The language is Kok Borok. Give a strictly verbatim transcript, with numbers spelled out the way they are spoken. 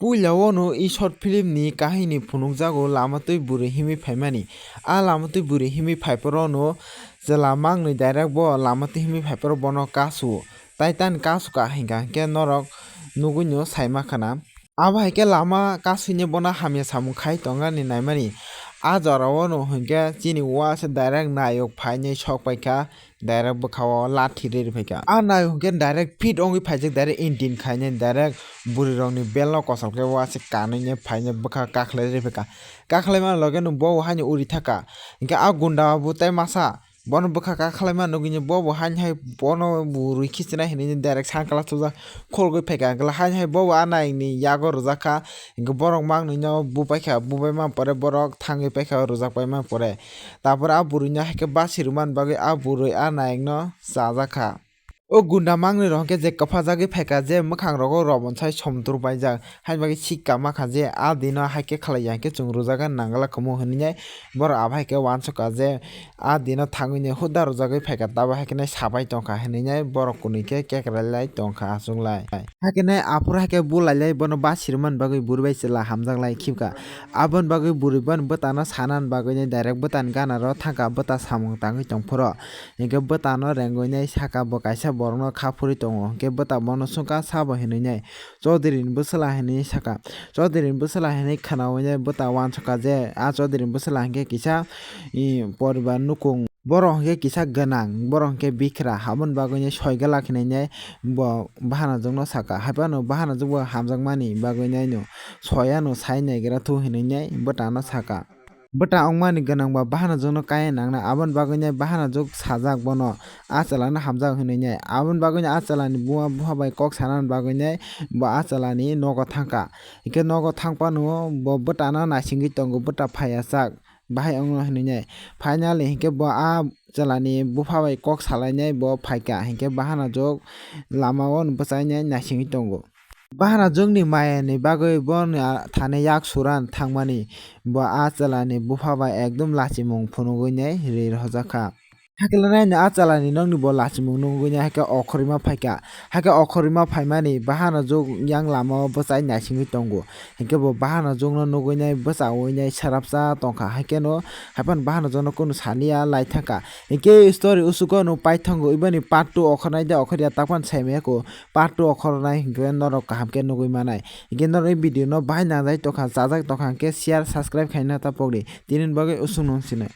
Puila o no e short film ni kahini phunukjago lama twi bwrwi himwi phaimani. A lama twi bwrwi himwi phaiphuru no chwla mangnwi direct bo lama twi himwi phaiphuru bono kasu. Tai tani kasu ka hinkha hinkhe norok nugwi no sai mankha na. Abo hai khe lama kaswini bono hamya samung khai tongani naimani. A jora o no hinkhe chini wa se direct nayok phainai sok paikha. Direct bwkha o lathi rwi rwi phaikha. A nai hwnkhe direct fit wngwi phaijak, direct engine khainai, direct bwrwi rokni belt no kosol khe wasik kanwi nai phainai bwkha kakhlai rwi phaikha. Kakhlai mani loge no bo haino uri thaka. Hinkhe a gunda bo tei masa bono bwkha kakhlai ma nugwi bo bo haino hai bono bo rwi khichinai hinwi direct sunglass chujak khulgwi phaikha. Hinkhe haino hai bo bo a nai ni yago rwjak kha. Hinkhe borok mangnwi no bupai kha, bupai man pore borok thangwi paikha, rwjak pai man pore. Tapor a bwrwino hai khe basi rwmani bagwi a bwrwi a nayokno chajak kha. O gunda mangnwi rok hwnkhe je kwphajagwi phaikha je mwkhang rogo robonsai somtur paijak, haini bagwi sikka mankha je a dino hai khe khlaiya hinkhe chwng rwjagwi nangla kumu hinwi borok abo hai khe uansukha je a dino thangwi huda rwjagwi phaikha, tabo hai khe sabai tongkha hinwi borok kwnwi khe kekralai tongkha achuk lai. Hakhe nai aphuru hakhe bulai lai bono basi rwmani bagwi bwrwi bai chwla hamjak lai khibka. Aboni bagwi bwrwi bono bwtano sanani bagwi nai direct bwtani gana ro thangkha, bwta samung tangwi tongphuru. Hinkhe bwtano rengwi nai saka bo kaisa borokno kha phuri tongo. Hinkhe bwta bono swngkha sabo hinwi nai Chaudhary ni bwswla hinwi saka. Chaudhary ni bwswla hinwi khwnawi nai bwta uansukha je a Chaudhary ni bwswla hinkhe kisa, i, poribar nukung. Borok hinkhe kisa gwnang, borok hinkhe bikhra, aboni bagwi nai soi glak hinwi nai bo bahanajwkno saka. Haiphano bahanajwk bo hamjakmani bagwi nai no soyano sai naigra thu hinwi nai bwtano saka. Bwta wngmani gwnang ba bahanajwkno kaya nangna, aboni bagwi nai bahanajwk sajak bono a chwlano hamjak hinwi nai. Aboni bagwi nai a chwlani buma bupha bai kok sanani bagwi nai bo a chwlani nogo thangkha. Hinkhe nogo thangphano bo bwtano naisingwi tongo, bwta phaiya chak. Bahai wngno hinwi nai. Finally hinkhe bo a chwlani bupha bai kok salainai bo phaikha, hinkhe bahanajwk lama o bwchainai naisingwi tongo. Bahanajwkni mayani bagwi bono thani yak suran thangmani bo a chwlani bupha bai ekdom lachimung phunugwi nai ri rwjakha. Hakhe nai a chwlani nokni bo lachimung nugwi nai hakhe okhorima phaikha. Hakhe okhorima phaimani bahanajwk yang lama o bwchai naisingwi tongo. Hinkhe bo bahanajwkno nugwi nai bwchaui nai srapsa tongkha. Haikheno haiphano bahanajwkno kunu saliya lai thangkha. Hinkhe story usugo no paithango, iboni part two okhornai de okhorya taphano saimaya kho. Part two okhornai hinkhe norok kaham khe nugwi manai. Hinkhe norok video no bahai nangjak tongkha, chajak tongkha hinkhe share, subscribe khaina ta pokdi. Tinini bagwi usukno sinai.